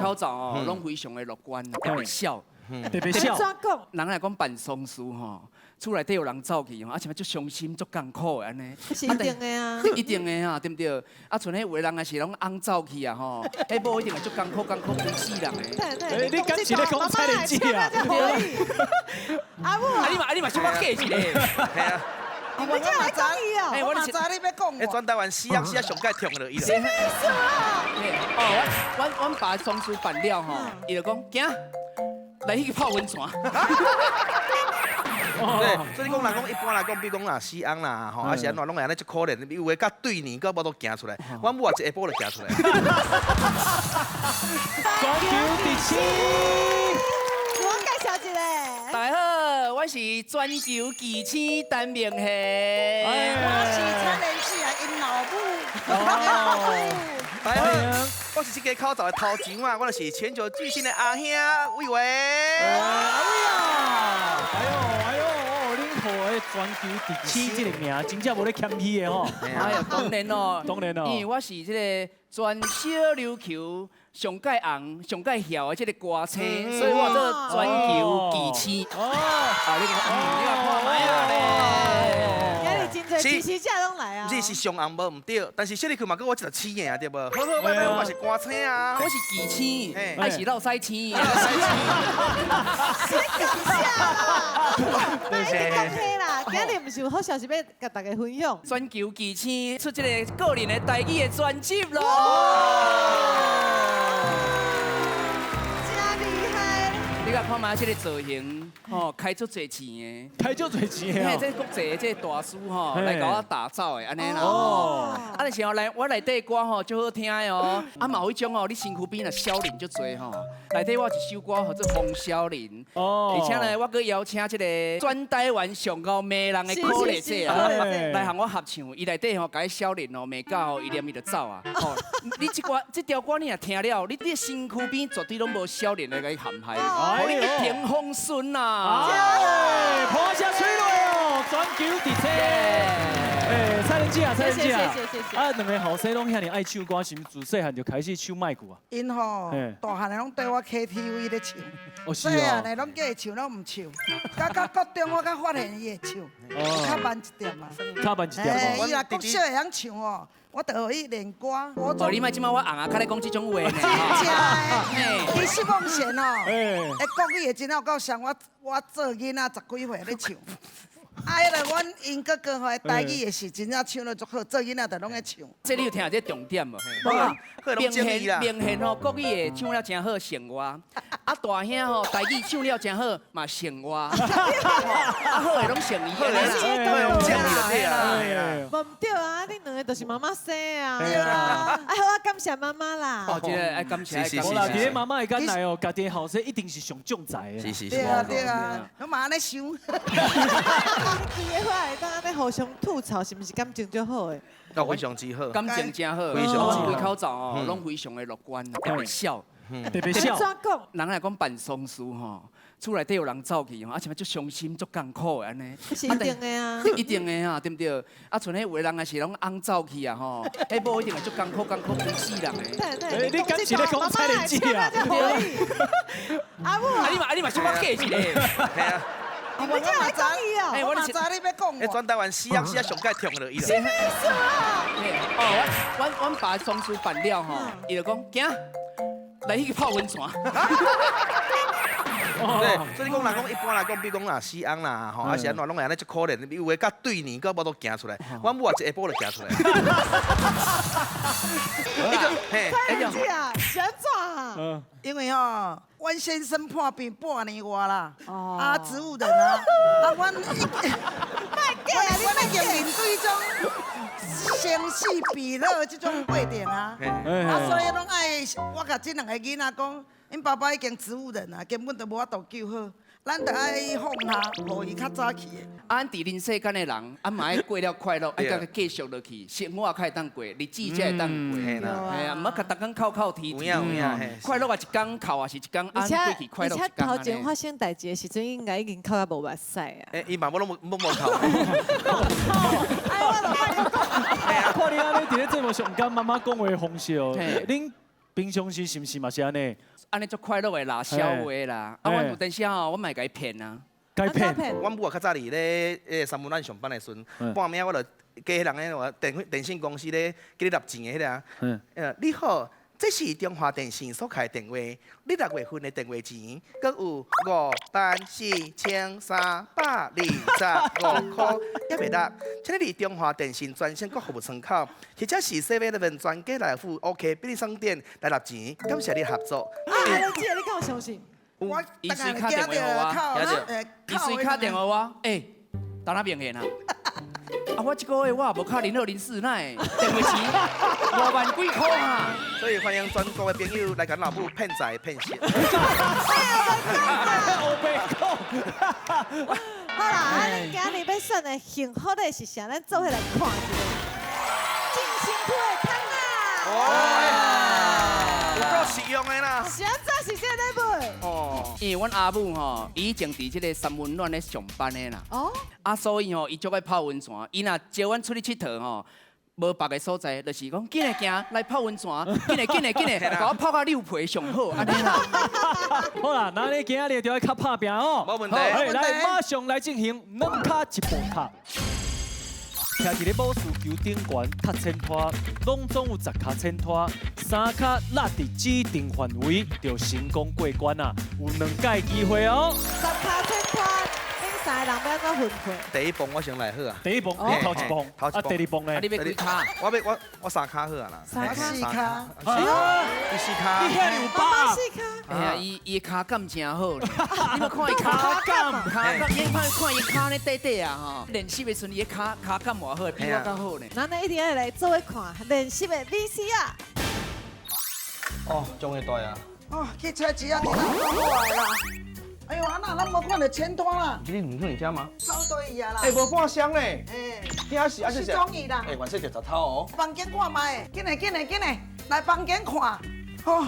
口罩哦，攏非常的樂觀，特別笑，特別笑。怎講？人來講辦喪事吼，厝內底有人走去吼，啊，像足傷心、足艱苦的按呢。是一定的啊。一定的啊，對毋對？啊，像彼有的人也是攏翁走去啊吼，彼某一定會足艱苦、艱苦規世人的。對。你敢是咧講蔡蓮子啊？阿母啊，你嘛，啊你嘛小可假一下。係啊。你這來講伊哦。我嘛知你欲講。欸，全台灣死翁死啊上蓋痛落伊。什麼意思啊？哦，阮爸喪事辦了吼，伊就講行，來去泡溫泉。對，所以你講人講一般來講，比如講啦死翁啦，吼，啊是按怎攏會按呢足可憐，有的佮對年閣無都行出來，阮母也一下晡就行出來。全球巨星，自我介紹一下。大家好，我是全球巨星陳明憲。我是蔡蓮子啊，𪜶老母。大家好，我是這個口罩的頭前啊，我就是全球巨星的阿兄魏偉。阿偉啊，哎呦哎呦，恁號的全球巨星這個名，真正無咧謙虛的吼。哎呀，當然咯，當然咯，因為我是這個全小琉球上蓋紅、上蓋曉的這個歌星，所以我做全球巨星。哦，啊，你看，你看看覓啊咧。真濟支持者攏來啊！這是上紅無毋對，但是小琉球嘛閣我一個星的啊，對無？好好歹歹，我嘛是歌星啊。我是巨星，還是落屎星？落屎星。啦！一直講彼啦，今日毋是有好消息欲共大家分享。全球巨星出這個個人的台語的專輯咯！真厲害！你共看覓這個造型，吼，開足濟錢的，開足濟錢的。嘿，這國際的這個大師吼，來共我打造的，按呢啦。哦。啊，但是哦，來我內底歌吼，足好聽的哦。啊，嘛有彼種哦，你身軀邊若少年足濟吼，內底我有一首歌號做《風少年》。哦。而且呢，我閣邀請這個全台灣上𠢕罵人的可麗姐啊，來和我合唱。伊內底吼，共彼少年哦罵到吼，伊連伊就走啊。吼，你這歌這條歌你若聽了，你身軀邊絕對攏無少年來共你陷害。予你一帆風順啊！哎，破聲吹落哦，全球巨星。哎，蔡玲姐啊，蔡玲姐啊，啊，兩个後生攏遐爾愛唱歌，是毋是自細漢就開始唱麥句啊？𪜶吼，大漢的攏綴我 KTV 咧唱，細漢的攏叫伊唱，攏毋唱。到國中我才發現伊會唱，較慢一點啊。較慢一點哦。伊若國小會曉唱哦，我就予伊練歌。哦，你莫這擺我紅啊，較咧講這種話呢。真正的，其實夢賢哦，欸，國語的真有夠像我，我做囡仔十幾歲咧唱。啊，彼個阮𪜶哥哥吼，台語的是真正唱得足好，做囡仔就攏咧唱。這你有聽這重點無？明顯明顯吼，國語的唱了真好，勝我。啊，大兄吼，台語唱了真好，嘛勝我。啊，好的攏勝伊。好的攏勝伊就對啦。無毋對啊，恁兩个就是媽媽生啊。對啊。啊好啊，感謝媽媽啦。哦，這個愛感謝。是是是。無啦，佇咧媽媽的眼內哦，家己的後生一定是上將才的。是是是。對啊對啊，攏嘛按呢想。規个話會當按呢互相吐槽，是毋是感情足好的？哦，非常之好，感情真好，非常之好。規口罩哦，攏非常的樂觀，特別笑，特別笑。怎講？人來講辦喪事吼，厝內底有人走去吼，啊，像足傷心、足艱苦的按呢。是一定的啊。一定的啊，對毋對？啊，像彼有的人也是攏翁走去啊吼，彼某一定會足艱苦、艱苦規世人的。欸，你敢是咧講蔡玲姐啊？阿母，啊，你嘛，啊你嘛小可假一下。係啊。你這來講伊哦。我嘛知你欲講。欸，全台灣死翁死啊上蓋痛落伊。什麼意思啊？哦，阮爸喪事辦了吼，伊就講行，來去泡溫泉。對，所以你講人講一般來講，比如講啦死翁啦，吼，啊是按怎攏會按呢足可憐，有的佮對年閣無都行出來，阮母也一下晡就行出來。嘿，蔡玲姐啊，是按怎啊？因為吼，阮先生破病半年外啦，啊，植物人啊，啊，阮已阮已經面對這種生死比樂這種過程啊，啊，所以攏愛我共這兩个囡仔講，𪜶爸爸已經植物人啊，根本就無法度救好，咱著愛放下，予伊較早去的。啊，咱佇人世間的人，啊嘛愛過了快樂，愛共佢繼續落去，生活較會當過，日子才會當過。係啊，毋好共逐工哭哭啼啼。快樂也一工，哭也是一工，而且過去快樂而且一工。頭前發生代誌的時陣，應該已經哭到無目屎啊。欸，伊嘛無攏無無哭。哎，我就莫閣講。看你按呢佇咧節目上，佮媽媽講話的方式哦，恁平常時是毋是嘛是按呢？按呢足快樂的啦，笑話啦。啊，阮有當時吼，我嘛會共伊騙啊。該騙。阮母啊，較早佇咧三溫暖上班的時陣，半暝我就加彼人咧話電信公司咧叫你納錢的彼個。嗯。你好，這是中華電信所開電話，你6月份的電話錢，閣有5單4千325塊，猶未納。請你佇中華電信專線客服窗口，或者是7-Eleven全家來福 OK 便利商店來納錢。感謝你合作。啊，你姐，你敢有相信？我伊隨敲電話予我，伊隨敲電話我，欸，當哪明顯啊？啊！我這個月我也無敲0204，哪會電話錢5萬幾塊啊！所以歡迎全國的朋友來共老母騙財騙色。烏白講。好啦，啊，恁今日欲選的幸福的是啥？咱做伙來看一下。進身軀的窗仔。有夠實用的啦。是按怎是這個禮物？哦。因為阮阿母吼，伊以前佇這個三溫暖咧上班的啦。哦。啊，所以吼，伊足愛泡溫泉。伊若招阮出去𨑨迌吼，無別个所在，就是講緊來行來泡溫泉，緊來緊來緊來，共我泡甲溜皮上好，按呢啦。好啦，那你今仔日就愛較拍拚哦。無問題。來，馬上來進行兩跤一步踢。徛佇咧武術球頂懸踢千拖，攏總有10跤千拖，3跤落佇指定範圍就成功過關啊！有2擺機會哦。10跤千拖，恁三個人欲按怎分配？第一棒我先來好啊。第一棒，你頭一棒，啊，第二棒呢？啊，你欲幾跤？我欲我3跤好啊啦。 3跤。 4跤。伊4跤。你遐爾有把？ 4跤。哎呀，伊跤感誠好，你無看伊跤感，跤感，你看看伊跤呢短短啊吼，練習的時陣伊跤感偌好，比我較好呢。咱呢一定愛來做伙看練習的 VCR。哦，終於大啊！哦，去車子啊，電腦講好來啦。哎呦，啊哪攏無看著千拖啦？你毋去你遮嗎？走對伊啊啦。哎，無半箱咧。哎，驚死啊！失蹤伊啦。哎，原說就石頭哦。房間看覓，緊來緊來緊來，來房間看。好。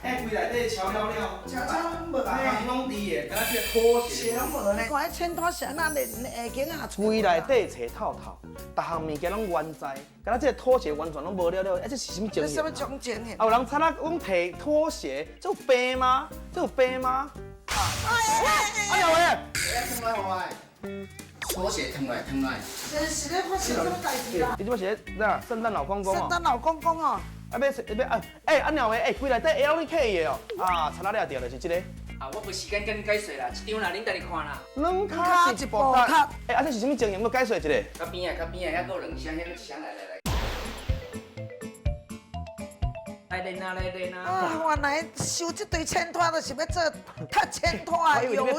哎，規內底超了了，悄悄無呢，攏佇的，敢若這個拖鞋。鞋攏無呢，看彼千拖是按怎連下間啊？規內底揣透透，逐項物件攏原在，敢若這個拖鞋完全攏無了了，啊，這是啥物情形？這啥物種情形？啊，有人贼仔講提拖鞋，這有病嗎？這有病嗎？哎呀喂！來，來，拖鞋脫來脫來。這是咧發生啥物代誌啦？你這是咧啥？聖誕老公公哦。聖誕老公公哦。啊，欲欲啊！欸，阿鸟的，欸，規內底鞋攏你捡的哦。啊，贼仔掠著就是這個。啊，我無時間共你解說啦，這張啦，恁家己看啦。兩跤一步踢。欸，啊，這是啥物情形？欲解說一下。較邊仔，較邊仔，遐閣有2箱，遐閣1箱，來來來。來練啊，來練啊！啊，原來收這堆千拖，就是欲做踢千拖的遊戲。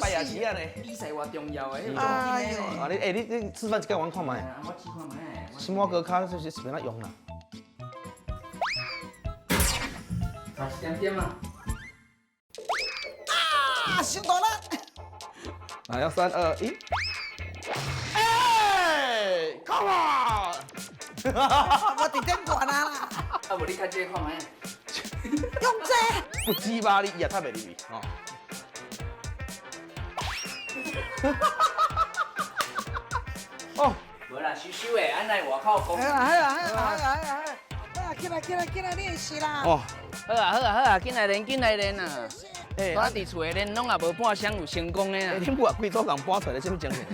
比賽偌重要的。哎呦！啊，你欸，你示範一擺，阮看覓。我試看覓。心肝哥跤是是欲按怎用啦？差一點點啊！啊，傷大力！來，要3、2、1。哎，Come on！我佇頂懸啊啦！啊，無你較這個看覓？用這？不雞巴你，伊也踢袂入去吼。哦，無啦，收收的，按來外口講。好啦好啦好啦好啦好啦，好啦，起來起來起來練習啦！哦，好啊好啊好啊，緊來練緊來練啊！我佇厝的練，攏也無半箱有成功的啊。恁母也規組人搬出來，啥物情形？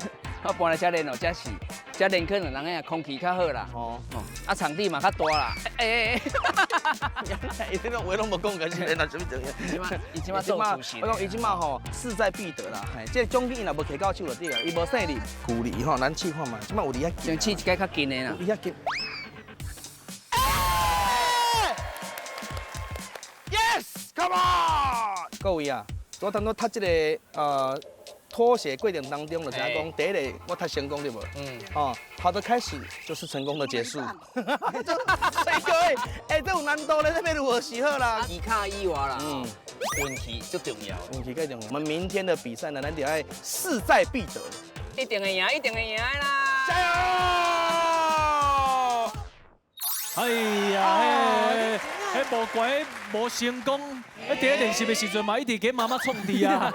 我搬來遮練哦，遮是遮練可能人个空氣較好啦。哦，啊場地嘛較大啦。欸欸欸！伊這個話攏無講，是練到啥物情形？伊這馬做主席。我講伊這馬吼勢在必得啦。嘿，這個獎金伊若無提到手就對了，伊無勢力。距離吼，咱試看覓，這馬有離遐近。先試一个較近的啦。離遐近。Yes，come on！各位啊，我當初踢這個拖鞋過程當中，就是講第一个我踢成功對無？嗯。哦，好的開始就是成功的結束。所以各位，欸，這有難度咧，這欲如何是好啦？技巧以外啦，運氣最重要。運氣最重要。我們明天的比賽呢，咱就愛勢在必得。一定會贏，一定會贏的啦！加油！哎呀，嘿，无怪无成功，伫咧练习的时阵嘛，一直给妈妈创治啊。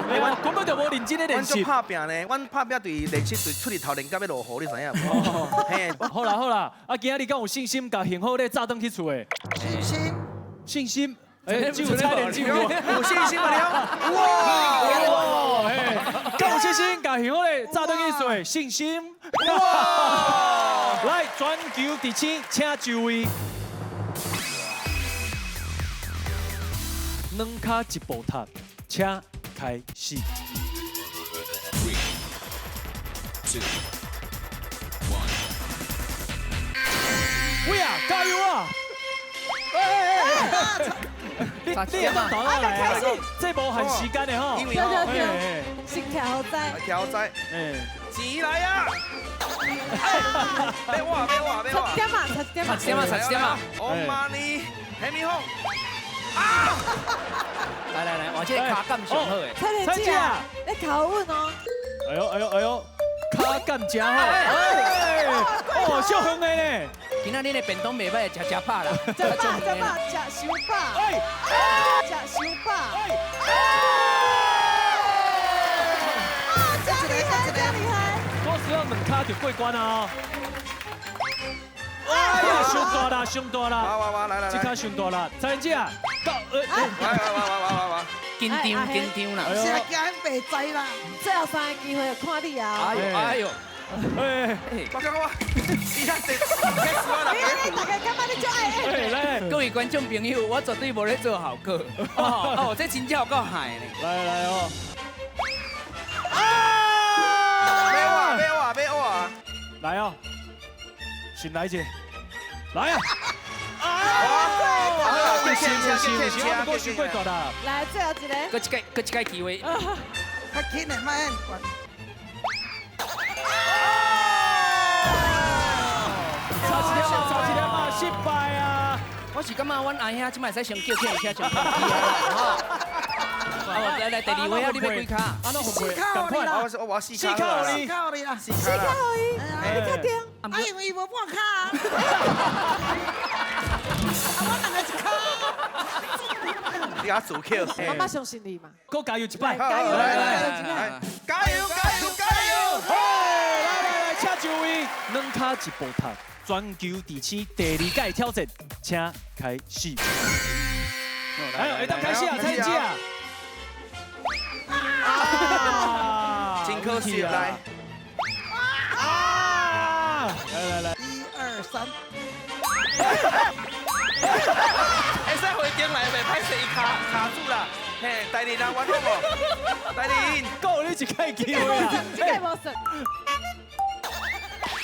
阮根本就无认真咧练习。阮足拍拼呢，阮拍拼对练习对出日头连到欲落雨，你知影无？嘿，好啦好啦，啊，今仔日敢有信心共幸福咧炸转去厝的？信心，信心。哎，只有蔡连只有有信心吗？你？哇！嘿，敢有信心共幸福咧炸转去厝的？信心。哇！来，全球伫请，请就位。两跤一步踢，请开始。 Three, two, one。喂啊，加油啊！你你会当投落来啊？这无限时间的吼。因为对对对，是徛好在。徛好在。钱来啊！别我别我别我。差点嘛，差点嘛，差点嘛，差点嘛。哦妈咪，黑米红。啊！来来来，哇，这个跤感上好诶。蔡连姐啊，你跤稳哦。哎呦哎呦哎呦，跤感真好。哎，哦，小远的呢。今仔日的便当袂歹，食食饱啦。食饱食饱，食伤饱。哎，食伤饱。哎，啊，真厉害，真厉害。我只要两跤就过关啊！哎呀，伤大啦，伤大啦！哇哇哇，来来来，这跤伤大啦，蔡连姐啊，到来来来来来来，紧张紧张啦！是啊，惊白栽啦！最后三个机会看你啊！哎呦哎呦！哎，我讲我，你看这，你大家感觉你足爱演？来，各位观众朋友，我绝对无咧做效果。哦哦，这真正有够害呢！来来哦！啊！别我别我别我！来哦，先来一个，来啊！啊！不行不行不行，我们伤过大啦！来，最后一个，阁一届，阁一届机会。较轻的莫按悬。差一点嘛，差一点嘛，失败啊！我是感觉阮阿兄这摆会使先叫客车上飞机啊！吼，来来，第二位啊，你欲几跤？啊，那四跤予你啦！我四跤予你，四跤予你啦！四跤予伊，你确定？啊，因为伊无半跤啊！啊，我两个一跤。你给他组 Q。妈妈相信你嘛。阁加油一摆！加油！来来来，加油加油加油！来来来，请就位，两跤一步踢，全球伫起第二届挑战，请开始。来，会当开始啊，蔡姐啊！啊！真可惜，来！啊！来来来，一二三。会使回顶来袂？歹势伊卡卡住啦。嘿，第二人完好无？第二，够你一届机会啊！这个无算。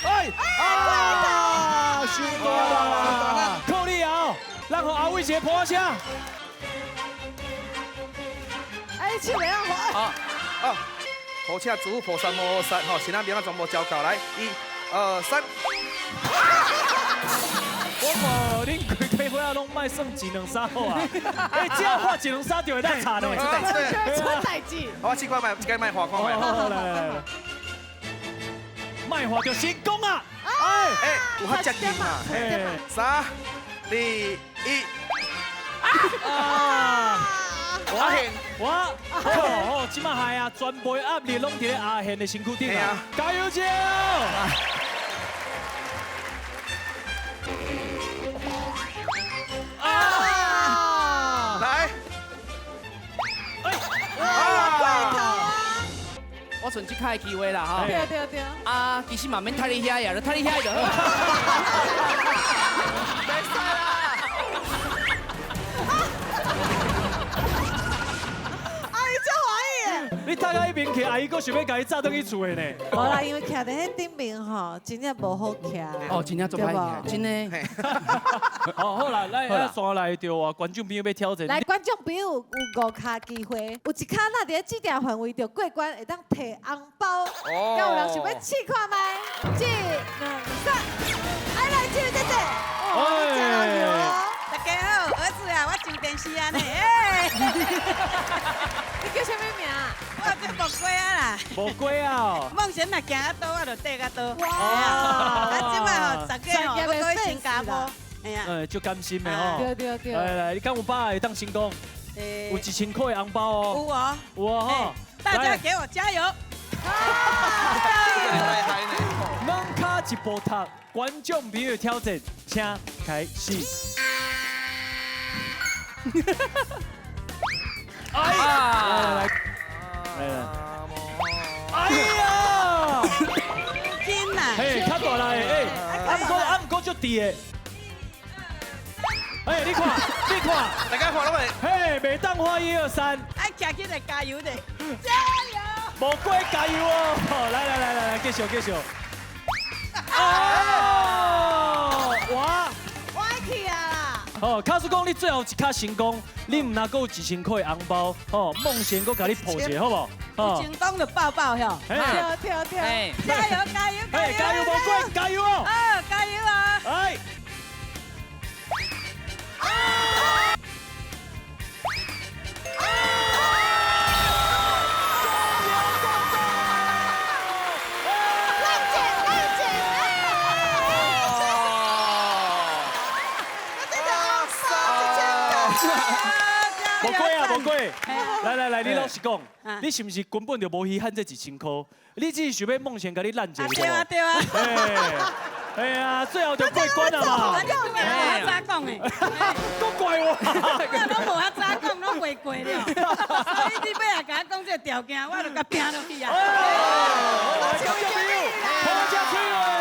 哎！啊！伤大啦！靠你啊！咱予阿伟一个破声。哎，手袂晓滑。啊啊！好，请诸佛菩萨摩诃萨，吼，神仔明仔全部交到来，一、二、三。我看恁规家伙仔拢莫算一两三好啊！哎，只要画一两三就会当查呢。出代志。我试看觅，这个莫画看觅。好，来来来，莫画就成功啊！哎哎，有较接近嘛？三、二、一。啊！阿贤，我哦，这马害啊，全部压力拢伫咧阿贤的身躯顶啊！加油加油！啊！来！哎！啊！我剩这跤的机会啦，吼！对对对。啊，其实嘛免踢你遐呀，就踢你遐就好。袂使啦！阿姨真欢喜耶！你踢到彼边去，阿姨阁想欲共伊炸转去厝的呢。无啦，因为徛伫彼顶面吼，真正无好徛。哦，真正足歹徛，真的。好，好啦，咱煞来著啊，观众朋友欲挑战。来，观众朋友有五跤机会，有一跤若伫咧指定范围就过关，会当提红包。哦。敢有人想欲试看觅？一、两、三，哎，来，这位姐姐，哦，真牛哦！大家好，儿子啊，我上电视啊呢，哎。你叫啥物名？我叫木瓜啊啦。木瓜啊！梦想若行较倒，我就缀较倒。哇！啊，这摆吼，十个吼，我阁去新加坡。哎呀，足甘心的吼。对对对。来来，你敢有把握会当成功？有1000块的红包哦。有哦。有哦吼。大家给我加油！两跤一步踢，观众朋友挑战，请开始。哎呀！来来来，来来。哎呀！紧啦！嘿，较大力的，哎，啊毋过足甜的。哎，你看，你看，大家看拢会。嘿，袂当喊一二三。爱站起来加油的，加油！无过加油哦！来来来来来，继续继续。哦，哇！歪去啊啦！哦，假使讲你最后一跤成功，你毋若阁有1000块的红包，哦，梦贤阁共你抱一下，好无？有成功就抱抱吼。对对对！加油加油加油！加油无过，加油哦！哦，加油啊！哎。无过啊，无过。来来来，你老实讲，你是毋是根本就无稀罕这1000块？你只是想欲梦贤共你烂一下。对啊对啊。哎呀，最后就过关了嘛。你无遐早讲的。阁怪我。我拢无遐早讲，拢袂过了。所以你尾仔共我讲这个条件，我就共拼落去啊。来，观众朋友，好食喙。